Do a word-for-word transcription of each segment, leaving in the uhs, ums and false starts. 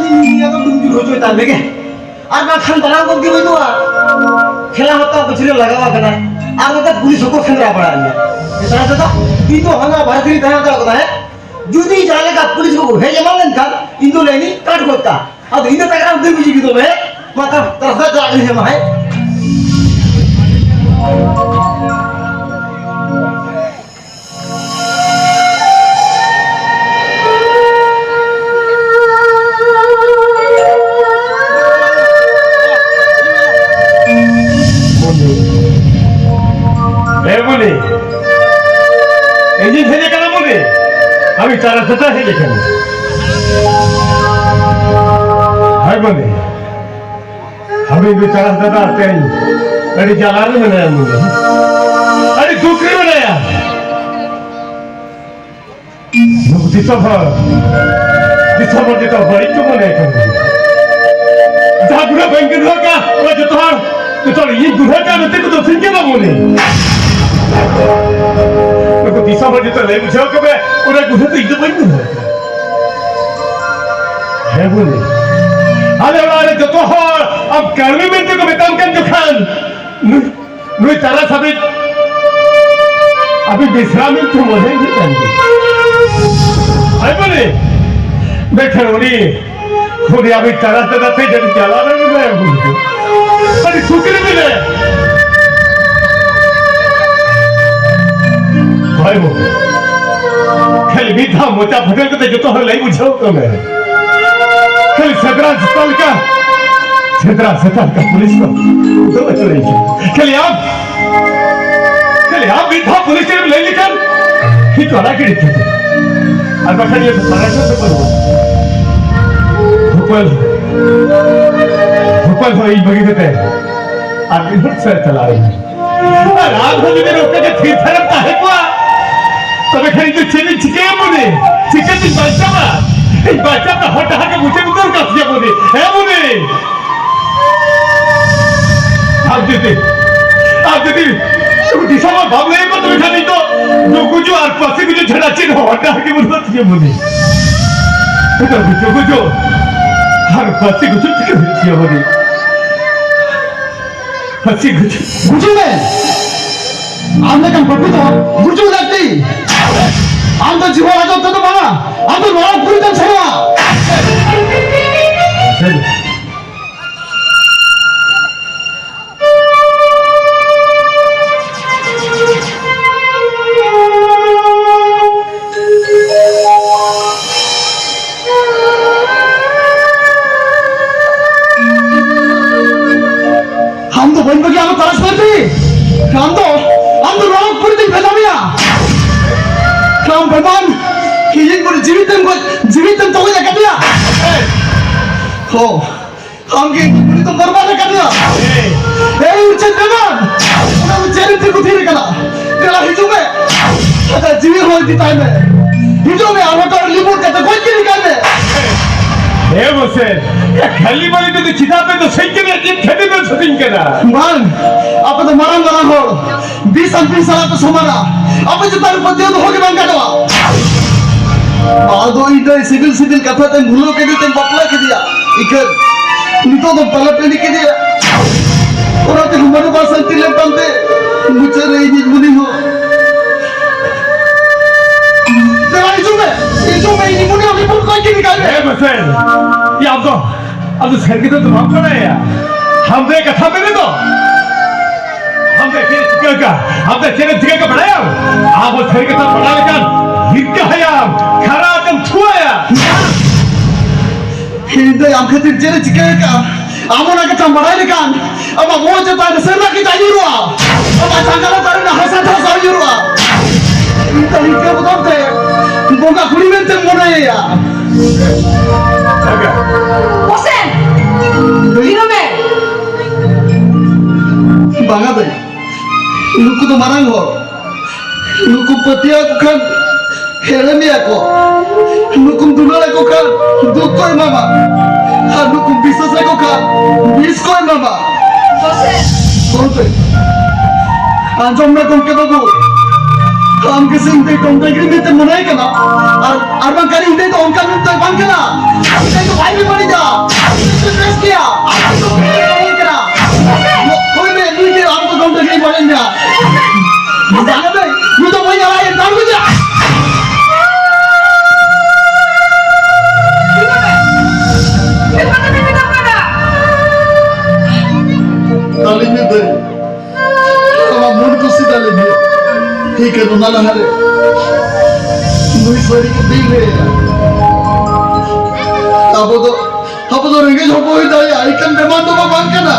ᱤᱧ ᱟᱫᱚ ᱰᱩᱢᱡᱩᱞ ᱦᱚᱪᱚᱭ ᱛᱟᱢ ᱨᱮᱜᱮ᱾ ᱟᱨ ᱵᱟᱝᱠᱷᱟᱱ ᱫᱟᱬᱟᱱ ᱜᱚᱫ ᱜᱮ ᱵᱟᱹᱱᱩᱜᱼᱟ᱾ ᱠᱷᱮᱞᱟ ᱦᱚᱸᱛᱟ ᱯᱤᱪᱷᱞᱮ ᱞᱟᱜᱟᱣ ᱟᱠᱟᱱᱟ᱾ ᱟᱨ ᱱᱚᱛᱮ ᱯᱩᱞᱤᱥ ᱦᱚᱸᱠᱚ ᱥᱮᱸᱫᱽᱨᱟ ᱵᱟᱲᱟᱭᱮᱫ ᱢᱮᱭᱟ᱾ ᱢᱮᱛᱟᱭ ᱫᱟᱫᱟ, ᱤᱧ ᱫᱚ ᱦᱟᱱᱟ ᱵᱟᱨᱦᱮ ᱥᱮᱫ ᱤᱧ ᱛᱟᱦᱮᱸ ᱦᱟᱛᱟᱲ ᱠᱟᱱᱟ, ᱦᱮᱸ? ᱡᱩᱫᱤ ᱡᱟᱦᱟᱸ ᱞᱮᱠᱟ ᱯᱩᱞᱤᱥ ᱠᱚ ᱦᱮᱡ ᱮᱢᱟᱱ ᱞᱮᱱᱠᱷᱟᱱ, ᱤᱧ ᱫᱚ ᱞᱟᱹᱭ ᱤᱧ ᱠᱟᱴ ᱜᱚᱫ ᱠᱟᱜᱼᱟ᱾ ᱟᱫᱚ ᱤᱧ ᱫᱚ ᱛᱟᱜᱲᱟ ᱩᱫᱟᱹᱨ ᱵᱩᱡᱷᱟᱹᱣ ᱠᱮᱫᱟ, ᱦᱮᱸ? ᱢᱟ ᱛᱟᱨ-, ᱛᱟᱨᱟᱥ ᱫᱚ ᱪᱟᱞᱟᱜ ᱜᱮ ᱦᱮᱸ, ᱢᱟ, ᱦᱮᱸ? ᱮ ᱵᱩᱱᱤ, ᱤᱧᱤᱧ ᱦᱮᱡ ᱟᱠᱟᱱᱟ ᱵᱩᱱᱤ, ᱟᱢᱤᱡ ᱛᱟᱨᱟᱥ ᱫᱟᱫᱟ ᱦᱮᱡ ᱟᱠᱟᱱᱟ᱾ ᱦᱳᱭ ᱵᱩᱱᱤ, ᱟᱢᱤᱡ ᱛᱟᱨᱟᱥ ᱫᱟᱫᱟ ᱛᱮᱦᱮᱧ ᱟᱹᱰᱤ ᱡᱟᱞᱟ ᱨᱮ ᱢᱮᱱᱟᱭᱟ ᱵᱩᱱᱤ, ᱟᱹᱰᱤ ᱫᱩᱠ ᱨᱮ ᱢᱮᱱᱟᱭᱟ᱾ ᱱᱩᱠᱩ ᱫᱤᱥᱚᱢ ᱦᱚᱲ, ᱫᱤᱥᱚᱢ ᱦᱚᱲ ᱡᱚᱛᱚ ᱵᱟᱹᱲᱤᱡ ᱠᱚ ᱢᱚᱱᱮ ᱠᱟᱱᱟ᱾ ᱡᱟᱦᱟᱸ ᱜᱩᱱᱟᱹ ᱵᱟᱹᱧ ᱜᱩᱱᱟᱹ ᱠᱟᱜ, ᱚᱱᱟ ᱡᱚᱛᱚ ᱦᱚᱲ, ᱡᱚᱛᱚ ᱦᱚᱲ ᱤᱧ ᱜᱩᱱᱟᱹ ᱠᱟᱜ ᱢᱮᱱᱛᱮ ᱠᱚ ᱫᱚᱥᱤᱧ ᱠᱟᱱᱟ ᱢᱚᱱᱮ᱾ ᱱᱩᱠᱩ ᱫᱤᱥᱚᱢ ᱦᱚᱲ ᱡᱚᱛᱚ ᱞᱟᱹᱭ ᱵᱩᱡᱷᱟᱹᱣ ᱠᱚ ᱢᱮ, ᱚᱱᱟ ᱜᱩᱱᱟᱹ ᱫᱚ ᱤᱧ ᱫᱚ ᱵᱟᱹᱧ ᱜᱩᱱᱟᱹ ᱠᱟᱜ᱾ ᱦᱮᱸ ᱵᱚᱞᱮ, ᱟᱞᱮ ᱚᱲᱟᱜ ᱨᱮ ᱡᱚᱛᱚ ᱦᱚᱲ ᱟᱢ ᱠᱟᱹᱲᱢᱤ ᱢᱮᱱᱛᱮ ᱠᱚ ᱢᱮᱛᱟᱢ ᱠᱟᱱ ᱡᱚᱠᱷᱟᱱ, ᱱᱩᱭ ᱱᱩᱭ ᱛᱟᱨᱟᱥ ᱦᱟᱹᱵᱤᱡ ᱟᱹᱵᱤᱱ ᱵᱤᱥᱨᱟᱢ ᱤᱧ ᱴᱷᱮᱱ ᱢᱚᱱᱮ ᱦᱩᱭᱩᱜ ᱠᱟᱱ ᱜᱮᱭᱟ᱾ ᱟᱭ ᱵᱚᱞᱮ, ᱢᱮᱱᱠᱷᱟᱱ ᱩᱱᱤ, ᱩᱱᱤ ᱟᱹᱵᱤᱱ ᱛᱟᱨᱟᱥ ᱫᱟᱫᱟ ᱛᱮ ᱡᱟᱹᱱᱤᱡ ᱡᱟᱞᱟ ᱨᱮ ᱢᱮᱱᱟᱭᱟ ᱩᱱᱤ ᱫᱚ᱾ ᱟᱹᱰᱤ ᱥᱩᱠ ᱨᱮ ᱢᱮᱱᱟᱭᱟ᱾ ᱦᱳᱭ ᱵᱟᱹᱵᱩ, ᱠᱷᱟᱹᱞᱤ ᱢᱤᱫ ᱫᱷᱟᱣ ᱢᱚᱪᱟ ᱯᱷᱟᱹᱴᱮᱞ ᱠᱟᱛᱮ ᱡᱚᱛᱚ ᱦᱚᱲ ᱞᱟᱹᱭ ᱵᱩᱡᱷᱟᱹᱣ ᱠᱚ ᱢᱮ᱾ ᱠᱷᱟᱹᱞᱤ ᱥᱮᱸᱫᱽᱨᱟ ᱥᱮᱛᱟ ᱞᱮᱠᱟ, ᱥᱮᱸᱫᱽᱨᱟ ᱥᱮᱛᱟ ᱞᱮᱠᱟ ᱯᱩᱞᱤᱥ ᱠᱚ ᱩᱰᱟᱹᱣ ᱦᱚᱪᱚᱭᱮᱱ ᱠᱷᱟᱱ᱾ ᱠᱷᱟᱹᱞᱤ ᱟᱢ, ᱠᱷᱟᱹᱞᱤ ᱟᱢ ᱢᱤᱫ ᱫᱷᱟᱣ ᱯᱩᱞᱤᱥ ᱴᱷᱮᱱ ᱞᱟᱹᱭ ᱞᱮᱠᱷᱟᱱ ᱤᱧ ᱫᱚ ᱟᱲᱟᱜ ᱜᱤᱰᱤ ᱠᱮᱫᱟ᱾ ᱟᱨ ᱵᱟᱠᱷᱟᱱ ᱤᱧ ᱫᱚ ᱥᱟᱨᱟ ᱜᱷᱟᱹᱲᱤᱡ ᱫᱚ ᱵᱟᱹᱱᱩᱜᱼᱟ᱾ ᱵᱷᱩᱯᱟᱞ, ᱵᱷᱩᱯᱟᱞ ᱦᱚᱸ ᱤᱧ ᱵᱟᱹᱜᱤ ᱠᱟᱛᱮ ᱟᱨ ᱢᱤᱫ ᱦᱚᱲ ᱥᱮᱫ ᱪᱟᱞᱟᱣ ᱮᱱᱟ᱾ ᱟᱨ ᱟᱢ ᱦᱚᱸ ᱡᱩᱫᱤ ᱱᱚᱝᱠᱟ ᱜᱮ ᱛᱷᱤᱨ ᱛᱷᱟᱨᱮᱢ ᱛᱟᱦᱮᱸ ᱠᱚᱜᱼᱟ, ᱛᱚᱵᱮ ᱠᱷᱟᱱ ᱤᱧ ᱫᱚ ᱪᱮᱫ ᱤᱧ ᱪᱤᱠᱟᱹᱭᱟ ᱵᱩᱱᱤ? ᱪᱤᱠᱟᱹᱛᱤᱧ ᱵᱟᱧᱪᱟᱣᱟ? ᱤᱧ ᱵᱟᱧᱪᱟᱣ ᱨᱮᱱᱟᱜ ᱦᱚᱨ ᱰᱟᱦᱟᱨ ᱜᱮ ᱢᱩᱪᱟᱹᱫ ᱩᱛᱟᱹᱨ ᱠᱟᱜ ᱛᱤᱧᱟ ᱵᱩᱱᱤ᱾ ᱦᱮᱸ ᱵᱩᱱᱤ? ᱟᱢ ᱡᱩᱫᱤ, ᱟᱢ ᱡᱩᱫᱤ ᱱᱩᱠᱩ ᱫᱤᱥᱚᱢ ᱦᱚᱲ ᱵᱟᱢ ᱞᱟᱹᱭ ᱟᱠᱚ, ᱛᱚᱵᱮ ᱠᱷᱟᱱ ᱤᱧ ᱫᱚ ᱡᱚᱢ ᱜᱩᱡᱩᱜ ᱟᱨ ᱯᱟᱹᱥᱤ ᱜᱩᱡᱩᱜ ᱪᱷᱟᱰᱟ ᱪᱮᱫ ᱦᱚᱸ ᱦᱚᱨ ᱰᱟᱦᱟᱨ ᱜᱮ ᱵᱟᱹᱱᱩᱜ ᱛᱤᱧᱟ ᱵᱩᱱᱤ᱾ ᱤᱧ ᱫᱚ ᱡᱚᱢ ᱜᱩᱡᱩᱜ ᱟᱨ ᱯᱷᱟᱹᱥᱤ ᱜᱩᱡᱩᱜ ᱛᱮᱜᱮ ᱦᱩᱭᱩᱜ ᱛᱤᱧᱟ ᱵᱟᱹᱵᱩ᱾ ᱯᱷᱟᱹᱥᱤ ᱜᱩᱡᱩᱜ᱾ ᱜᱩᱡᱩᱜ ᱢᱮ᱾ ᱟᱢ ᱞᱮᱠᱟᱱ ᱯᱟᱯᱤ ᱫᱚ ᱜᱩᱡᱩᱜ ᱞᱟᱹᱠᱛᱤ᱾ ᱟᱢ ᱫᱚ ᱡᱤᱵᱚᱱ ᱟᱫᱚ ᱛᱮᱫᱚ ᱵᱟᱝᱟ, ᱟᱢ ᱫᱚ ᱱᱚᱨᱚᱠ ᱯᱩᱨᱤ ᱛᱮᱢ ᱥᱮᱱᱚᱜᱼᱟ᱾ ᱟᱢ ᱫᱚ ᱵᱟᱹᱧ ᱵᱟᱹᱜᱤᱭᱟ, ᱟᱢ ᱫᱚ ᱛᱟᱨᱟᱥ ᱵᱟᱹᱲᱛᱤ᱾ ᱟᱢ ᱫᱚ, ᱟᱢ ᱫᱚ ᱱᱚᱨᱚᱠ ᱯᱩᱨᱤ ᱛᱮᱧ ᱵᱷᱮᱡᱟ ᱢᱮᱭᱟ᱾ ᱟᱢ ᱵᱮᱢᱟᱱ, ᱤᱧ ᱵᱚᱞᱮ ᱡᱤᱣᱤ ᱛᱮᱢ ᱜᱚᱡ, ᱡᱤᱣᱤ ᱛᱮᱢ ᱛᱚᱜᱚᱡ ᱟᱠᱟᱫᱮᱭᱟ᱾ ᱦᱚ, ᱟᱢ ᱜᱮ ᱩᱱᱤ ᱫᱚ ᱵᱚᱨᱵᱟᱫ ᱟᱠᱟᱫᱮᱭᱟ᱾ ᱮᱭ ᱩᱪᱮᱫ ᱵᱮᱢᱟᱱ, ᱚᱱᱟ ᱫᱚ ᱪᱮᱫ ᱮᱢ ᱛᱤᱸᱜᱩ ᱛᱷᱤᱨ ᱟᱠᱟᱱᱟ? ᱫᱮᱞᱟ ᱦᱤᱡᱩᱜ ᱢᱮ, ᱟᱡᱟᱜ ᱡᱤᱣᱤ ᱦᱚᱸ ᱤᱫᱤ ᱛᱟᱭ ᱢᱮ᱾ ᱦᱤᱡᱩᱜ ᱢᱮ, ᱟᱨ ᱦᱚᱴᱚᱜ ᱨᱮ ᱞᱤᱵᱩᱨ ᱠᱟᱛᱮ ᱜᱚᱡ ᱜᱤᱰᱤ ᱠᱟᱭ ᱢᱮ᱾ ᱮ ᱢᱟᱥᱮ, ᱭᱟ ᱠᱷᱟᱹᱞᱤ ᱵᱟᱹᱞᱤ ᱛᱮᱫᱚ ᱪᱮᱫᱟᱜ ᱯᱮ ᱫᱳᱥᱮᱧ ᱠᱟᱱᱟ? ᱪᱮᱫ ᱠᱷᱟᱹᱛᱤᱨ ᱯᱮ ᱫᱳᱥᱮᱧ ᱠᱟᱱᱟ? ᱵᱟᱝ, ᱟᱯᱮ ᱫᱚ ᱢᱟᱨᱟᱝ ᱢᱟᱨᱟᱝ ᱦᱚᱲ, ᱵᱤᱥ ᱟᱨ ᱵᱤᱥ ᱥᱟᱞᱟᱜ ᱯᱮ ᱥᱚᱢᱟᱱᱟ᱾ ᱟᱯᱮ ᱪᱮᱛᱟᱱ ᱨᱮ ᱯᱟᱹᱛᱭᱟᱹᱣ ᱫᱚᱦᱚ ᱜᱮ ᱵᱟᱝ ᱜᱟᱱᱚᱜᱼᱟ᱾ ᱟᱫᱚ ᱤᱧ ᱫᱚ ᱥᱤᱵᱤᱞ ᱥᱤᱵᱤᱞ ᱠᱟᱛᱷᱟ ᱛᱮᱢ ᱵᱷᱩᱞᱟᱹᱣ ᱠᱮᱫᱮ ᱛᱮᱢ ᱵᱟᱯᱞᱟ ᱠᱮᱫᱮᱭᱟ᱾ ᱤᱠᱷᱟᱹᱱ ᱱᱤᱛᱚᱜ ᱫᱚ ᱛᱟᱞᱟ ᱴᱟᱺᱰᱤ ᱠᱮᱫᱮᱭᱟ᱾ ᱚᱱᱟᱛᱮ ᱢᱚᱱᱮ ᱵᱟᱝ ᱥᱟᱱᱛᱤ ᱞᱮᱱ ᱛᱟᱢ ᱛᱮ ᱢᱩᱪᱟᱹᱫ ᱨᱮ ᱤᱧᱤᱡ ᱢᱩᱱᱤ ᱦᱚᱸ᱾ ᱫᱮᱞᱟ ᱦᱤᱡᱩᱜ ᱢᱮ, ᱦᱤᱡᱩᱜ ᱢᱮ, ᱤᱧᱤᱡ ᱢᱩᱱᱤ ᱦᱚᱸ ᱨᱤᱯᱳᱨᱴ ᱠᱚ ᱤᱫᱤ ᱠᱟᱭ ᱢᱮ᱾ ᱮ ᱢᱟᱥᱮ, ᱭᱟ ᱟᱢ ᱫᱚ, ᱟᱢ ᱫᱚ ᱥᱟᱹᱨᱤ ᱠᱟᱛᱷᱟ ᱫᱚ ᱵᱟᱢ ᱵᱟᱲᱟᱭᱟ᱾ ᱟᱢ ᱫᱚ ᱠᱟᱛᱷᱟ ᱢᱮᱱᱮ ᱫᱚ᱾ ᱟᱢ ᱫᱚ ᱪᱮᱫ ᱮᱢ ᱪᱤᱠᱟᱹ ᱠᱟᱜᱼᱟ? ᱟᱢ ᱫᱚ ᱪᱮᱫ ᱮᱢ ᱪᱤᱠᱟᱹ ᱠᱟᱜᱼᱟ ᱵᱟᱲᱟᱭᱟᱢ? ᱟᱵᱚ ᱥᱟᱹᱨᱤ ᱠᱟᱛᱷᱟ ᱵᱟᱲᱟᱭ ᱞᱮᱠᱷᱟᱱ ᱦᱤᱨᱠᱟᱹ ᱦᱟᱭᱟᱢ, ᱠᱷᱟᱨᱟ ᱛᱮᱢ ᱛᱷᱩᱣᱟᱭᱟ᱾ ᱤᱧ ᱫᱚ ᱟᱢ ᱠᱷᱟᱹᱛᱤᱨ ᱪᱮᱫ ᱮ ᱪᱤᱠᱟᱹ ᱟᱠᱟᱫᱼᱟ? ᱟᱢ ᱚᱱᱟ ᱠᱟᱛᱷᱟᱢ ᱵᱟᱲᱟᱭ ᱞᱮᱠᱷᱟᱱ ᱟᱢᱟᱜ ᱵᱚᱦᱚᱜ ᱪᱮᱛᱟᱱ ᱨᱮ ᱥᱮᱨᱢᱟ ᱠᱤ ᱫᱟᱜ ᱧᱩᱨᱩᱜᱼᱟ, ᱟᱢᱟᱜ ᱡᱟᱸᱜᱟ ᱞᱟᱛᱟᱨ ᱨᱮᱱᱟᱜ ᱦᱟᱥᱟ ᱫᱷᱟᱥᱟᱣ ᱧᱩᱨᱩᱜᱼᱟ᱾ ᱤᱧ ᱫᱚ ᱤᱱᱠᱟᱹ ᱵᱚᱫᱚᱞ ᱛᱮ ᱵᱚᱸᱜᱟ ᱠᱩᱲᱤ ᱢᱮᱱᱛᱮᱢ ᱢᱚᱱᱮᱭᱮᱭᱟ᱾ ᱵᱚᱥᱮᱱ, ᱛᱤᱸᱜᱩ ᱢᱮ᱾ ᱵᱟᱝᱟ ᱫᱟᱹᱭ, ᱱᱩᱠᱩ ᱫᱚ ᱢᱟᱨᱟᱝ ᱦᱚᱲ᱾ ᱱᱩᱠᱩ ᱯᱟᱹᱛᱭᱟᱹᱣ ᱠᱚ ᱠᱷᱟᱱ ᱮᱲᱮᱢᱮᱭᱟ ᱠᱚ᱾ ᱱᱩᱠᱩᱢ ᱫᱩᱞᱟᱹᱲ ᱟᱠᱚ ᱠᱷᱟᱱ ᱫᱩᱠ ᱠᱚ ᱮᱢᱟᱢᱟ, ᱟᱨ ᱱᱩᱠᱩᱢ ᱵᱤᱥᱥᱟᱥ ᱟᱠᱚ ᱠᱷᱟᱱ ᱵᱤᱥ ᱠᱚ ᱮᱢᱟᱢᱟ᱾ ᱵᱚᱥᱮ᱾ ᱜᱚᱢᱠᱮ᱾ ᱟᱸᱡᱚᱢ ᱢᱮ ᱜᱚᱢᱠᱮ ᱵᱟᱹᱵᱩ, ᱟᱢ ᱜᱮ ᱥᱮ ᱤᱧ ᱫᱚ ᱰᱚᱢᱰᱟᱜᱤᱨᱤ ᱢᱮᱱᱛᱮ ᱢᱚᱱᱮᱭ ᱠᱟᱱᱟ, ᱟᱨ, ᱟᱨ ᱵᱟᱝᱠᱷᱟᱱ ᱤᱧ ᱫᱚ ᱚᱱᱠᱟᱱ ᱢᱤᱫ ᱫᱚᱭ ᱵᱟᱝ ᱠᱟᱱᱟ᱾ ᱤᱧ ᱫᱚ ᱵᱟᱭ ᱵᱮᱯᱟᱨᱤᱧᱟ᱾ ᱚᱱᱟ ᱞᱟᱦᱟᱨᱮ ᱱᱩᱭ ᱥᱟᱹᱨᱤ ᱠᱟᱛᱷᱟᱧ ᱞᱟᱹᱭᱟ᱾ ᱟᱵᱚ ᱫᱚ, ᱟᱵᱚ ᱫᱚ ᱨᱮᱸᱜᱮᱡ ᱦᱚᱲ ᱵᱚ ᱦᱩᱭ ᱫᱟᱲᱮᱭᱟᱜᱼᱟ, ᱮᱱᱠᱷᱟᱱ ᱵᱮᱢᱟᱨ ᱫᱚ ᱵᱟᱝ ᱠᱟᱱᱟ᱾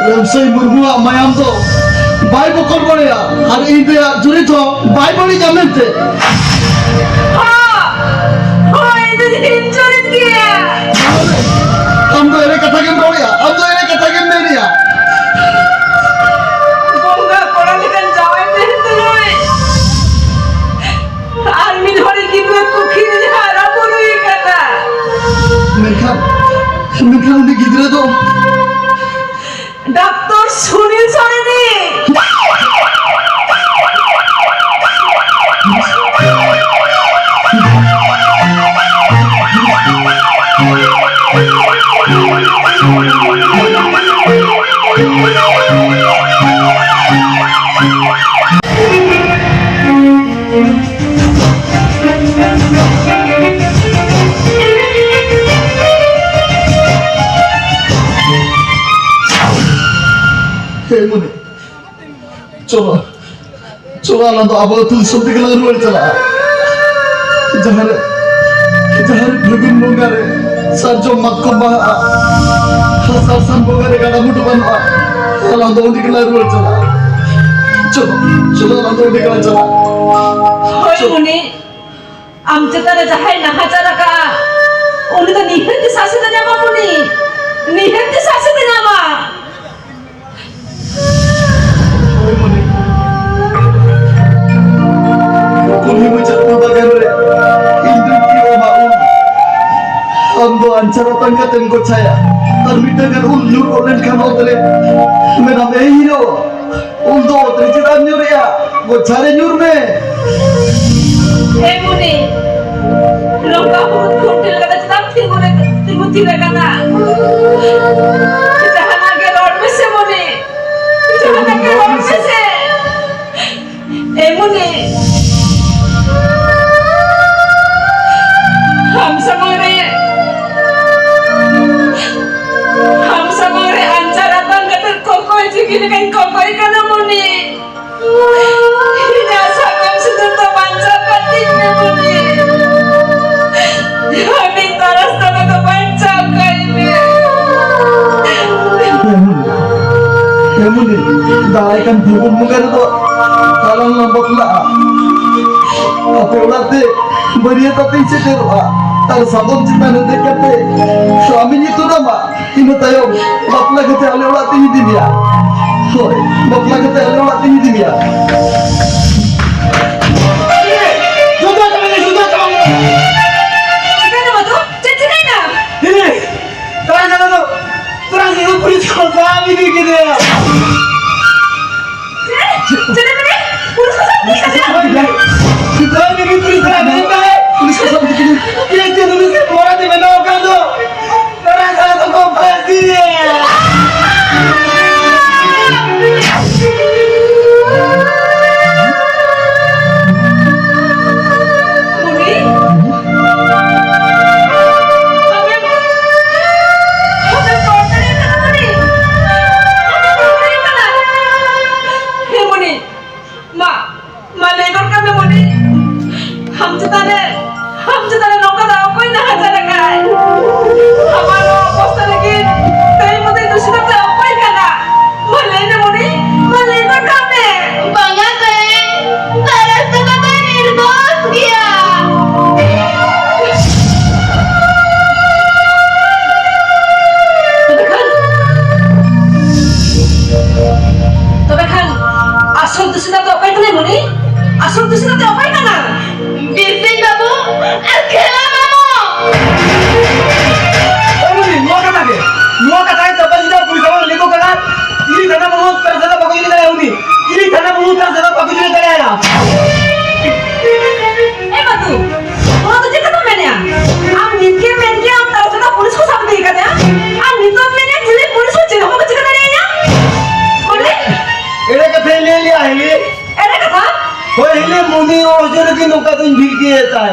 ᱨᱟᱢᱥᱟᱹᱭ ᱢᱩᱨᱢᱩᱣᱟᱜ ᱢᱟᱭᱟᱢ ᱫᱚ ᱵᱟᱭ ᱵᱚᱠᱚᱞ ᱵᱟᱲᱟᱭᱟ, ᱟᱨ ᱤᱧ ᱫᱚᱭᱟ ᱡᱩᱨᱤ ᱫᱚ ᱵᱟᱭ ᱵᱟᱹᱲᱤᱡᱟ ᱢᱮᱱᱛᱮ᱾ ᱦᱚᱸ, ᱦᱚᱸ, ᱤᱧ ᱫᱚ ᱡᱩᱨᱤᱧ ᱪᱩᱨᱤᱛ ᱜᱮᱭᱟ᱾ ᱟᱢ ᱫᱚ ᱮᱲᱮ ᱠᱟᱛᱷᱟ ᱜᱮᱢ ᱨᱚᱲᱮᱜᱼᱟ, ᱟᱢ ᱫᱚ ᱮᱲᱮ ᱠᱟᱛᱷᱟ ᱜᱮᱢ ᱢᱮᱱᱮᱜᱼᱟ᱾ ᱵᱚᱸᱜᱟ ᱠᱚᱲᱟ ᱞᱮᱠᱟᱱ ᱡᱟᱶᱟᱭ ᱛᱟᱦᱮᱱ ᱛᱩᱞᱩᱡ ᱟᱨ ᱢᱤᱫ ᱦᱚᱲᱤᱡ ᱜᱤᱫᱽᱨᱟᱹ ᱠᱩᱠᱷᱤ ᱨᱮ ᱦᱟᱨᱟ ᱵᱩᱨᱩᱭ ᱠᱟᱱᱟ᱾ ᱢᱮᱱᱠᱷᱟᱱ, ᱢᱮᱱᱠᱷᱟᱱ ᱩᱱᱤ ᱜᱤᱫᱽᱨᱟᱹ ᱫᱚ ᱰᱟᱠᱛᱚᱨ ᱥᱩᱱᱤᱞ ᱥᱚᱨᱮᱱᱤᱡ᱾ ᱦᱮᱸ, ᱢᱚᱱᱤ᱾ ᱪᱚᱞᱚ, ᱪᱚᱞᱚ, ᱟᱞᱟᱝ ᱫᱚ ᱟᱵᱚ ᱟᱹᱛᱩ ᱫᱤᱥᱚᱢ ᱛᱮᱜᱮ ᱞᱟᱝ ᱨᱩᱣᱟᱹᱲ ᱪᱟᱞᱟᱜᱼᱟ᱾ ᱡᱟᱦᱟᱸ ᱨᱮ, ᱡᱟᱦᱟᱸ ᱨᱮ ᱯᱷᱟᱹᱜᱩᱱ ᱵᱚᱸᱜᱟ ᱨᱮ ᱥᱟᱨᱡᱚᱢ ᱢᱟᱛᱠᱚᱢ ᱵᱟᱦᱟᱜᱼᱟ, ᱟᱥᱟᱲ ᱥᱟᱱ ᱵᱚᱸᱜᱟ ᱨᱮ ᱜᱟᱰᱟ ᱢᱩᱰᱩ ᱵᱟᱱᱚᱜᱼᱟ, ᱟᱞᱟᱝ ᱫᱚ ᱚᱸᱰᱮ ᱜᱮ ᱞᱟᱝ ᱨᱩᱣᱟᱹᱲ ᱪᱟᱞᱟᱜᱼᱟ᱾ ᱪᱚᱞᱚ, ᱪᱚᱞᱚ, ᱟᱞᱟᱝ ᱫᱚ ᱚᱸᱰᱮ ᱜᱮ ᱞᱟᱝ ᱪᱟᱞᱟᱜᱼᱟ᱾ ᱦᱳᱭ, ᱪᱚᱞᱚ᱾ ᱢᱩᱱᱤ, ᱟᱢ ᱪᱮᱛᱟᱱ ᱨᱮ ᱡᱟᱦᱟᱸᱭ ᱱᱟᱦᱟᱪᱟᱨ ᱟᱠᱟᱫᱼᱟ, ᱩᱱᱤ ᱫᱚ ᱱᱤᱦᱟᱹᱛ ᱜᱮ ᱥᱟᱥᱮᱛ ᱮ ᱧᱟᱢᱟ, ᱢᱩᱱᱤ, ᱱᱤᱦᱟᱹᱛ ᱜᱮ ᱥᱟᱥᱮᱛ ᱮ ᱧᱟᱢᱟ᱾ ᱦᱳᱭ, ᱢᱩᱱᱤ᱾ ᱠᱩᱞᱦᱤ ᱢᱩᱪᱟᱹᱫ ᱩᱞ ᱵᱟᱜᱟᱱ ᱨᱮ ᱤᱧ ᱫᱩᱧ ᱛᱤᱭᱳᱜ ᱟᱢᱟ ᱩᱞ᱾ ᱟᱢ ᱫᱚ ᱟᱧᱪᱟᱨ ᱟᱛᱟᱝ ᱠᱟᱛᱮᱢ ᱜᱚᱪᱷᱟᱭᱟ᱾ ᱟᱨ ᱢᱤᱫᱴᱟᱝ ᱜᱟᱱ ᱩᱞ ᱧᱩᱨ ᱜᱚᱫ ᱞᱮᱱᱠᱷᱟᱱ ᱚᱛ ᱨᱮ, ᱢᱮᱱᱟᱢ, "ᱮᱭ ᱦᱤᱨᱳ, ᱩᱞ ᱫᱚ ᱚᱛ ᱨᱮ ᱪᱮᱫᱟᱜ ᱮᱢ ᱧᱩᱨᱮᱜᱼᱟ? ᱜᱚᱪᱷᱟ ᱨᱮ ᱧᱩᱨ ᱢᱮ᱾" ᱮ ᱢᱩᱱᱤ, ᱱᱚᱝᱠᱟ ᱦᱩᱲᱩ ᱠᱷᱩᱱᱴᱤ ᱞᱮᱠᱟᱛᱮ ᱪᱮᱫᱟᱜ ᱛᱤᱸᱜᱩ ᱨᱮ, ᱛᱤᱸᱜᱩ ᱛᱷᱤᱨ ᱟᱠᱟᱱᱟ? ᱡᱟᱦᱟᱱᱟᱜ ᱜᱮ ᱨᱚᱲ ᱢᱮᱥᱮ ᱢᱩᱱᱤ, ᱡᱟᱦᱟᱱᱟᱜ ᱜᱮ ᱨᱚᱲ ᱢᱮᱥᱮ᱾ ᱮ ᱢᱩᱱᱤ, ᱟᱢ ᱥᱟᱢᱟᱝ ᱨᱮ, ᱟᱢ ᱥᱟᱢᱟᱝ ᱨᱮ ᱟᱧᱪᱟᱨ ᱟᱛᱟᱝ ᱠᱟᱛᱮ ᱠᱚᱠᱚᱭ ᱡᱤᱣᱤ ᱞᱮᱠᱟᱧ ᱠᱚᱠᱚᱭ ᱠᱟᱱᱟ ᱢᱩᱱᱤ᱾ ᱫᱟᱨᱟᱭ ᱠᱟᱱ ᱯᱷᱟᱹᱜᱩᱱ ᱵᱚᱸᱜᱟ ᱨᱮᱫᱚ ᱛᱟᱞᱟᱝ ᱞᱟᱝ ᱵᱟᱯᱞᱟᱜᱼᱟ᱾ ᱟᱯᱮ ᱚᱲᱟᱜ ᱛᱮ ᱵᱟᱹᱨᱭᱟᱹᱛ ᱟᱛᱮᱧ ᱥᱮᱴᱮᱨᱚᱜᱼᱟ᱾ ᱟᱨ ᱥᱟᱫᱚᱢ ᱪᱮᱛᱟᱱ ᱨᱮ ᱫᱮᱡ ᱠᱟᱛᱮ ᱥᱟᱢᱤᱧ ᱤᱛᱩᱫ ᱟᱢᱟ᱾ ᱤᱱᱟᱹ ᱛᱟᱭᱚᱢ ᱵᱟᱯᱞᱟ ᱠᱟᱛᱮ ᱟᱞᱮ ᱚᱲᱟᱜ ᱛᱮᱧ ᱤᱫᱤ ᱢᱮᱭᱟ᱾ ᱦᱳᱭ, ᱵᱟᱯᱞᱟ ᱠᱟᱛᱮ ᱟᱞᱮ ᱚᱲᱟᱜ ᱛᱮᱧ ᱤᱫᱤ ᱢᱮᱭᱟ᱾ ᱡᱚᱛᱚ ᱪᱟᱵᱟ ᱞᱮ, ᱡᱚᱛᱚ ᱪᱟᱵᱟ ᱞᱮ᱾ ᱪᱤᱠᱟᱹᱭᱮᱱᱟ ᱢᱟᱫᱷᱩ? ᱪᱮᱫ ᱪᱤᱠᱟᱹᱭᱮᱱᱟ? ᱦᱤᱞᱤ, ᱛᱟᱨᱟ ᱡᱟᱞᱟ ᱫᱚ, ᱛᱟᱨᱟ ᱡᱟᱞᱟ ᱫᱚ ᱯᱩᱞᱤᱥ ᱠᱚ ᱥᱟᱵ ᱤᱫᱤ ᱠᱮᱫᱮᱭᱟ᱾ ᱪᱮᱫ? ᱪᱮᱫ ᱮᱢ ᱢᱮᱱᱮᱫ? ᱯᱩᱞᱤᱥ ᱠᱚ ᱥᱟᱵ ᱤᱫᱤ ᱠᱮᱫᱮᱭᱟ? ᱥᱤᱫᱷᱟᱹ ᱜᱮ ᱯᱩᱞᱤᱥ ᱥᱟᱵ ᱤᱫᱤ ᱠᱮᱫᱮᱭᱟ᱾ ᱯᱩᱞᱤᱥ ᱠᱚ ᱥᱟᱵ ᱤᱫᱤ ᱠᱮᱫᱮᱭᱟ᱾ ᱪᱮᱫ ᱪᱮᱫ ᱩᱱᱤ ᱥᱮ ᱢᱚᱨᱟ ᱛᱮ ᱵᱮᱱᱟᱣ ᱟᱠᱟᱱ ᱫᱚ᱾ ᱛᱟᱨᱟ ᱡᱟᱞᱟ ᱫᱚᱠᱚ ᱯᱷᱟᱹᱥᱤᱭᱮᱭᱟ᱾ ᱢᱩᱱᱤ? ᱟᱢᱮᱢ, ᱟᱢᱮᱢ ᱨᱚᱲ ᱫᱟᱲᱮᱭᱟᱜ ᱠᱟᱱᱟ, ᱢᱩᱱᱤ? ᱟᱢᱮᱢ ᱨᱚᱲ ᱫᱟᱲᱮᱭᱟᱜ ᱠᱟᱱᱟ? ᱦᱮᱸ, ᱢᱩᱱᱤ, ᱢᱟ, ᱢᱟ, ᱞᱟᱹᱭ ᱜᱚᱫ ᱠᱟᱜ ᱢᱮ, ᱢᱩᱱᱤ᱾ ᱟᱢ ᱪᱮᱛᱟᱱ ᱨᱮ, ᱟᱢ ᱪᱮᱛᱟᱱ ᱨᱮ ᱱᱚᱝᱠᱟ ᱫᱚ ᱚᱠᱚᱭ ᱱᱟᱦᱟᱪᱟᱨ ᱟᱠᱟᱫ? ᱟᱢᱟᱜ ᱱᱚᱣᱟ ᱚᱵᱚᱥᱛᱟ ᱞᱟᱹᱜᱤᱫ ᱛᱮᱦᱮᱧ ᱢᱩᱫᱤ ᱫᱩᱥᱤ ᱫᱚ ᱚᱠᱚᱭ ᱠᱟᱱᱟ? ᱢᱟ ᱞᱟᱹᱭ ᱢᱮ ᱢᱩᱱᱤ, ᱢᱟ ᱞᱟᱹᱭ ᱜᱚᱫ ᱠᱟᱜ ᱢᱮ᱾ ᱵᱟᱝᱟ ᱛᱮ, ᱛᱟᱨᱟᱥ ᱫᱚ ᱛᱟᱭ ᱱᱤᱨᱫᱳᱥ ᱜᱮᱭᱟ᱾ ᱛᱚᱵᱮ ᱠᱷᱟᱱ, ᱛᱚᱵᱮ ᱠᱷᱟᱱ ᱟᱥᱚᱞ ᱫᱩᱥᱤ ᱫᱚ ᱚᱠᱚᱭ ᱠᱟᱱᱟᱭ ᱢᱩᱱᱤ? ᱟᱥᱚᱞ ᱫᱩᱥᱤ ᱫᱚ ᱚᱠᱚᱭ ᱠᱟᱱᱟ? ᱵᱤᱨᱥᱤᱝ ᱵᱟᱹᱵᱩ ᱟᱨ ᱠᱷᱮᱞᱟ ᱢᱟᱢᱚ᱾ ᱮ ᱢᱩᱱᱤ, ᱱᱚᱣᱟ ᱠᱟᱛᱷᱟ ᱜᱮ, ᱱᱚᱣᱟ ᱠᱟᱛᱷᱟ ᱜᱮ ᱪᱟᱯᱟ ᱡᱤᱫᱟ ᱯᱩᱞᱤᱥ ᱟᱵᱚ ᱞᱤᱠᱚ ᱠᱟᱱᱟ᱾ ᱤᱞᱤ ᱛᱷᱟᱱᱟ ᱵᱟᱹᱵᱩ ᱛᱟᱨ ᱥᱟᱫᱟ ᱵᱟᱠᱚ ᱤᱫᱤ ᱫᱟᱲᱮᱭᱟᱜᱼᱟ ᱩᱱᱤ᱾ ᱤᱞᱤ ᱛᱷᱟᱱᱟ ᱵᱟᱹᱵᱩ ᱛᱟᱨ ᱥᱟᱫᱟ ᱵᱟᱠᱚ ᱤᱫᱤ ᱫᱟᱲᱮᱭᱟᱜᱼᱟ᱾ ᱮ ᱵᱟᱹᱵᱩ, ᱱᱚᱣᱟ ᱫᱚ ᱪᱮᱫ ᱠᱟᱛᱷᱟᱢ ᱢᱮᱱᱮᱜᱼᱟ? ᱟᱢ ᱱᱤᱛ ᱜᱮᱢ ᱢᱮᱱ ᱠᱮᱜᱼᱟ ᱟᱢ ᱛᱟᱨ ᱥᱟᱫᱟ ᱯᱩᱞᱤᱥ ᱠᱚ ᱥᱟᱵ ᱤᱫᱤ ᱠᱟᱫᱮᱭᱟ᱾ ᱟᱨ ᱱᱤᱛᱚᱜ ᱮᱢ ᱢᱮᱱᱮᱜᱼᱟ ᱪᱤᱞᱤ ᱯᱩᱞᱤᱥ ᱦᱚᱸ ᱪᱮᱫ ᱦᱚᱸ ᱵᱟᱠᱚ ᱪᱤᱠᱟᱹ ᱫᱟᱲᱮᱭᱟᱹᱧᱟ? ᱵᱚᱞᱮ? ᱮᱲᱮ ᱠᱟᱛᱷᱟᱧ ᱞᱟᱹᱭ ᱞᱮᱜᱼᱟ ᱦᱤᱞᱤ᱾ ᱮᱲᱮ ᱠᱟᱛᱷᱟ? ᱦᱳᱭ, ᱦᱤᱞᱤ ᱢᱩᱱᱤ ᱚᱡᱚᱨ ᱜᱮ ᱱᱚᱝᱠᱟ ᱫᱚᱧ ᱵᱷᱤᱲ ᱜᱮ ᱛᱟᱭ᱾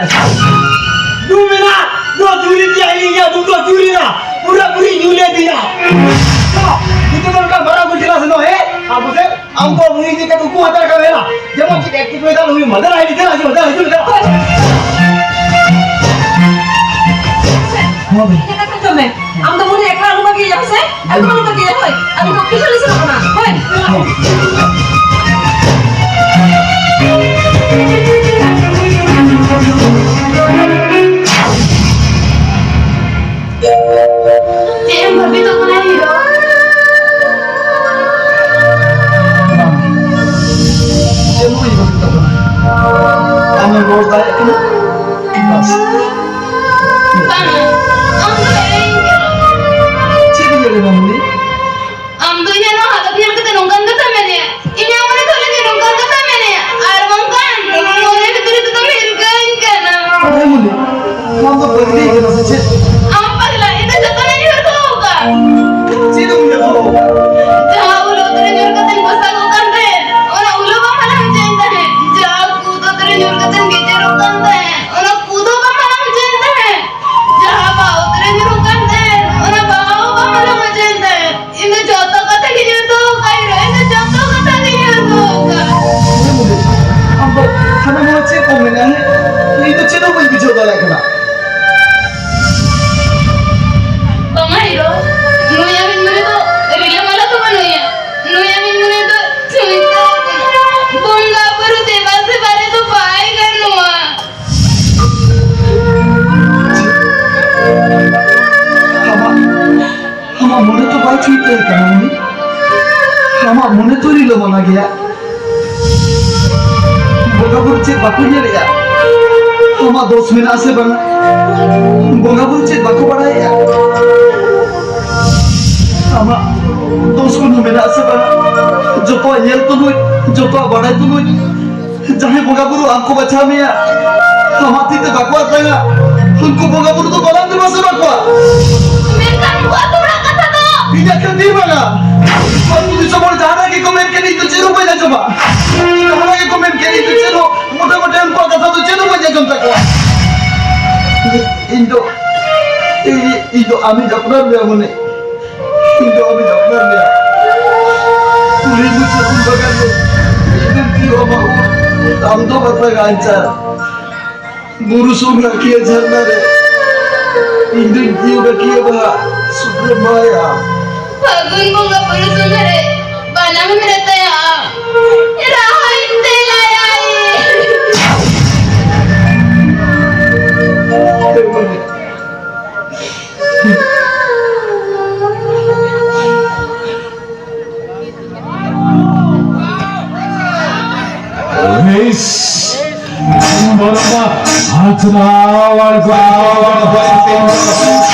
ᱫᱩ ᱢᱮᱱᱟᱜ, ᱫᱩ ᱪᱩᱨᱤ ᱜᱮ ᱦᱤᱞᱤ, ᱤᱧᱟᱹᱜ ᱫᱩ ᱫᱚ ᱪᱩᱨᱤ ᱱᱟ, ᱯᱩᱨᱟᱹ ᱯᱩᱨᱤ ᱧᱩ ᱞᱮ ᱫᱤᱱᱟ᱾ ᱱᱤᱛᱚᱜ ᱫᱚ ᱱᱚᱝᱠᱟ ᱢᱟᱨᱟᱝ ᱠᱚ ᱪᱟᱞᱟᱜ ᱥᱮᱱᱚᱜ, ᱦᱮᱸ? ᱟᱵᱚ ᱥᱮ, ᱟᱢ ᱠᱚ ᱢᱩᱱᱤ ᱤᱫᱤ ᱠᱟᱛᱮ ᱩᱱᱠᱩ ᱦᱟᱛᱟᱣ ᱠᱟᱜ ᱢᱮ ᱦᱮᱱᱟ᱾ ᱡᱮᱢᱚᱱ ᱪᱮᱫ ᱮᱠᱴᱤᱝ ᱦᱩᱭ ᱫᱟ, ᱦᱩᱭ ᱢᱟ᱾ ᱫᱮᱞᱟ ᱦᱤᱞᱤ, ᱫᱮᱞᱟ ᱦᱤᱡᱩᱜ ᱢᱮ, ᱫᱮᱞᱟ ᱦᱤᱡᱩᱜ ᱢᱮ, ᱫᱮᱞᱟ᱾ ᱤᱧᱟᱹᱜ ᱠᱟᱛᱷᱟ ᱟᱸᱡᱚᱢ ᱢᱮ᱾ ᱟᱢ ᱫᱚ ᱢᱩᱱᱤ ᱮᱠᱞᱟ ᱟᱞᱚᱢ ᱵᱟᱹᱜᱤᱭᱟ, ᱦᱮᱸ ᱥᱮ? ᱮᱠᱫᱚᱢ ᱟᱞᱚᱢ ᱵᱟᱹᱜᱤᱭᱟ, ᱦᱳᱭ᱾ ᱟᱞᱮ ᱫᱚ ᱠᱤᱪᱷᱩ ᱞᱮ ᱥᱮᱱᱚᱜ ᱠᱟᱱᱟ, ᱦᱳᱭ᱾ ᱪᱮᱫ ᱮᱢ ᱵᱷᱟᱹᱵᱤᱛᱚᱜ ᱠᱟᱱᱟ, ᱦᱤᱨᱳ? ᱵᱟᱝ, ᱪᱮᱫ ᱦᱚᱸ ᱵᱟᱹᱧ ᱵᱷᱟᱹᱵᱤᱛᱚᱜ ᱠᱟᱱᱟ᱾ ᱟᱢᱮᱢ ᱨᱚᱲ ᱫᱟᱲᱮᱭᱟᱜ ᱠᱟᱱᱟ? ᱵᱟᱥ᱾ ᱵᱟᱝᱟ, ᱟᱢ ᱫᱚ ᱮᱲᱮᱧ ᱠᱟᱱᱟ᱾ ᱪᱮᱫ ᱤᱧ ᱮᱲᱮ, ᱢᱟᱢᱩᱱᱤ? ᱟᱢ ᱫᱚ ᱤᱧᱟᱹᱜ ᱱᱚᱣᱟ ᱦᱟᱞᱚᱛ ᱧᱮᱞ ᱠᱟᱛᱮ ᱱᱚᱝᱠᱟᱱ ᱠᱟᱛᱷᱟ ᱢᱮᱱᱮᱜᱼᱟ? ᱤᱧᱟᱹᱜ ᱢᱚᱱᱮ ᱛᱚ ᱞᱟᱹᱜᱤᱫ ᱱᱚᱝᱠᱟᱱ ᱠᱟᱛᱷᱟ ᱢᱮᱱᱮᱜᱼᱟ, ᱟᱨ ᱵᱟᱝᱠᱷᱟᱱ ᱢᱚᱱᱮ ᱵᱷᱤᱛᱨᱤ ᱛᱮᱫᱚᱢ ᱦᱤᱨᱠᱟᱹᱧ ᱠᱟᱱᱟ᱾ ᱢᱟᱢᱩᱱᱤ, ᱟᱢ ᱫᱚ ᱯᱟᱹᱜᱽᱞᱤ ᱠᱟᱱᱟ ᱥᱮ ᱪᱮᱫ? ᱟᱢ ᱯᱟᱜᱽᱞᱟ, ᱤᱧ ᱫᱚ ᱡᱚᱛᱚᱱᱟᱜ ᱤᱧ ᱩᱭᱦᱟᱹᱨ ᱫᱚᱦᱚ ᱟᱠᱟᱫ᱾ ᱪᱮᱫ ᱮᱢ ᱩᱭᱦᱟᱹᱨ ᱫᱚᱦᱚ ᱟᱠᱟᱫ? ᱡᱟᱦᱟᱸ ᱩᱞ ᱚᱛ ᱨᱮ ᱧᱩᱨ ᱠᱟᱛᱮᱧ ᱯᱚᱥᱟᱜᱚᱜ ᱠᱟᱱ ᱛᱟᱦᱮᱸᱫ, ᱚᱱᱟ ᱩᱞ ᱦᱚᱸ ᱵᱟᱢ ᱦᱟᱞᱟᱝ ᱦᱚᱪᱚᱭᱮᱫ ᱛᱟᱦᱮᱸᱫ᱾ ᱡᱟᱦᱟᱸ ᱠᱩᱫ ᱚᱛ ᱨᱮ ᱧᱩᱨ ᱠᱟᱛᱮᱧ ᱜᱮᱡᱮᱨᱚᱜ ᱠᱟᱱ ᱛᱟᱦᱮᱸᱫ, ᱚᱱᱟ ᱠᱩᱫ ᱦᱚᱸ ᱵᱟᱢ ᱦᱟᱞᱟᱝ ᱦᱚᱪᱚᱭᱮᱫ ᱛᱟᱦᱮᱸᱫ᱾ ᱡᱟᱦᱟᱸ ᱵᱟᱦᱟ ᱚᱛ ᱨᱮ ᱧᱩᱨᱩᱜ ᱠᱟᱱ ᱛᱟᱦᱮᱸᱫ, ᱚᱱᱟ ᱵᱟᱦᱟ ᱦᱚᱸ ᱵᱟᱢ ᱦᱟᱞᱟᱝ ᱦᱚᱪᱚᱭᱮᱫ ᱛᱟᱦᱮᱸᱫ᱾ ᱤᱧ ᱫᱚ ᱡᱚᱛᱚ ᱠᱟᱛᱷᱟ ᱜᱮ ᱧᱮᱞ ᱫᱚᱦᱚ ᱠᱟᱜ ᱦᱩᱭᱩᱜᱼᱟ, ᱤᱧ ᱫᱚ ᱡᱚᱛᱚ ᱠᱟᱛᱷᱟ ᱜᱮ ᱧᱮᱞ ᱫᱚᱦᱚ ᱠᱟᱜ᱾ ᱟᱢ ᱫᱚ ᱦᱟᱱᱟ ᱱᱚᱣᱟ ᱪᱮᱫ ᱠᱚᱢ ᱢᱮᱱᱟ, ᱦᱮᱸ? ᱤᱧ ᱫᱚ ᱪᱮᱫ ᱦᱚᱸ ᱵᱟᱹᱧ ᱵᱩᱡᱷᱟᱹᱣ ᱫᱟᱲᱮᱭᱟᱜ ᱠᱟᱱᱟ᱾ ᱵᱟᱝᱟ ᱦᱤᱨᱳ, ᱱᱩᱭ ᱟᱢᱤᱡ ᱢᱚᱱᱮ ᱫᱚ ᱨᱤᱞᱟᱹᱢᱟᱞᱟ ᱫᱚ ᱵᱟᱹᱱᱩᱭᱟ᱾ ᱱᱩᱭ ᱟᱢᱤᱡ ᱢᱚᱱᱮ ᱫᱚ ᱪᱩᱭᱛᱟᱹ ᱠᱟᱱᱟ᱾ ᱵᱚᱸᱜᱟ ᱵᱩᱨᱩ ᱫᱮᱵᱟ ᱥᱮᱵᱟ ᱨᱮᱫᱚ ᱵᱟᱭ ᱜᱟᱱᱚᱜᱼᱟ᱾ ᱟᱢᱟᱜ, ᱟᱢᱟᱜ ᱢᱚᱱᱮ ᱫᱚ ᱵᱟᱭ ᱪᱩᱭᱛᱟᱹ ᱠᱟᱱᱟ, ᱢᱟᱹᱱᱤ᱾ ᱟᱢᱟᱜ ᱢᱚᱱᱮ ᱫᱚ ᱨᱤᱞᱟᱹᱢᱟᱞᱟ ᱜᱮᱭᱟ᱾ ᱵᱚᱸᱜᱟ ᱵᱩᱨᱩ ᱪᱮᱫ ᱵᱟᱠᱚ ᱧᱮᱞᱮᱜᱼᱟ? ᱟᱢᱟᱜ ᱫᱳᱥ ᱢᱮᱱᱟᱜᱼᱟ ᱥᱮ ᱵᱟᱝ? ᱵᱚᱸᱜᱟ ᱵᱩᱨᱩ ᱪᱮᱫ ᱵᱟᱠᱚ ᱵᱟᱲᱟᱭᱮᱜᱼᱟ? ᱟᱢᱟᱜ ᱫᱳᱥ ᱠᱚ ᱢᱮᱱᱟᱜᱼᱟ ᱥᱮ ᱵᱟᱝ? ᱡᱚᱛᱚᱣᱟᱜ ᱧᱮᱞ ᱛᱩᱞᱩᱡ, ᱡᱚᱛᱚᱣᱟᱜ ᱵᱟᱲᱟᱭ ᱛᱩᱞᱩᱡ, ᱡᱟᱦᱟᱸᱭ ᱵᱚᱸᱜᱟ ᱵᱩᱨᱩ ᱟᱢ ᱠᱚ ᱵᱟᱪᱷᱟᱣ ᱢᱮᱭᱟ, ᱟᱢᱟᱜ ᱛᱤ ᱛᱮ ᱵᱟᱠᱚ ᱟᱛᱟᱝᱟ, ᱩᱱᱠᱩ ᱵᱚᱸᱜᱟ ᱵᱩᱨᱩ ᱫᱚ ᱵᱟᱞᱟᱝ ᱫᱮᱵᱟ ᱥᱮᱵᱟ ᱠᱚᱣᱟ᱾ ᱢᱮᱱᱠᱷᱟᱱ ᱩᱱᱠᱩ ᱟᱹᱛᱩ ᱦᱚᱲᱟᱜ ᱠᱟᱛᱷᱟ ᱫᱚ? ᱤᱧᱟᱹᱜ ᱠᱷᱟᱹᱛᱤᱨ ᱵᱟᱝᱟ᱾ ᱟᱹᱛᱩ ᱫᱤᱥᱚᱢ ᱦᱚᱲ ᱡᱟᱦᱟᱱᱟᱜ ᱜᱮᱠᱚ ᱢᱮᱱ ᱠᱮᱫ, ᱤᱧ ᱫᱚ ᱪᱮᱫ ᱦᱚᱸ ᱵᱟᱹᱧ ᱟᱸᱡᱚᱢᱟ᱾ ᱡᱟᱦᱟᱱᱟᱜ ᱜᱮᱠᱚ ᱢᱮᱱ ᱠᱮᱫ, ᱤᱧ ᱫᱚ ᱪᱮᱫ ᱦᱚᱸ, ᱢᱚᱴᱮ ᱢᱚᱴᱮ ᱩᱱᱠᱩᱣᱟᱜ ᱠᱟᱛᱷᱟ ᱫᱚ ᱪᱮᱫ ᱦᱚᱸ ᱵᱟᱹᱧ ᱟᱸᱡᱚᱢ ᱛᱟᱠᱚᱣᱟ᱾ ᱤᱧ ᱫᱚ, ᱤᱧ, ᱤᱧ ᱫᱚ ᱟᱢᱤᱧ ᱟᱯᱱᱟᱨ ᱢᱮᱭᱟ ᱢᱚᱱᱮ᱾ ᱤᱧ ᱫᱚ ᱟᱢᱤᱧ ᱟᱯᱱᱟᱨ ᱢᱮᱭᱟ᱾ ᱠᱩᱞᱦᱤ ᱢᱩᱪᱟᱹᱫ ᱩᱞ ᱵᱟᱜᱟᱱ ᱨᱮ ᱤᱧ ᱫᱚᱧ ᱛᱤᱭᱳᱜ ᱟᱢᱟ ᱩᱞ, ᱟᱢ ᱫᱚ ᱵᱟᱛᱟ ᱜᱟᱧᱪᱟᱨ᱾ ᱵᱩᱨᱩ ᱥᱩᱨ ᱞᱟᱹᱠᱤᱭᱟᱹ ᱡᱷᱟᱨᱱᱟ ᱨᱮ ᱤᱧ ᱫᱚᱧ ᱛᱤᱭᱳᱜᱟ ᱠᱤᱭᱟᱹ ᱵᱟᱦᱟ, ᱥᱩᱠᱨᱮ ᱢᱟᱭᱟ᱾ ᱯᱷᱟᱹᱜᱩᱱ ᱵᱚᱸᱜᱟ ᱵᱩᱨᱩ ᱥᱚᱸᱜᱷᱟ ᱨᱮ ᱵᱟᱱ ᱟᱞᱚᱢ ᱨᱮᱛᱟᱭᱟ᱾ ᱨᱟᱦᱟᱧ ᱛᱮᱞᱟᱭᱟᱭ᱾ ᱤᱥ, ᱵᱚᱞᱚ ᱢᱟ, ᱟᱪᱨᱟ, ᱟᱪᱨᱟ, ᱟᱪᱨᱟ᱾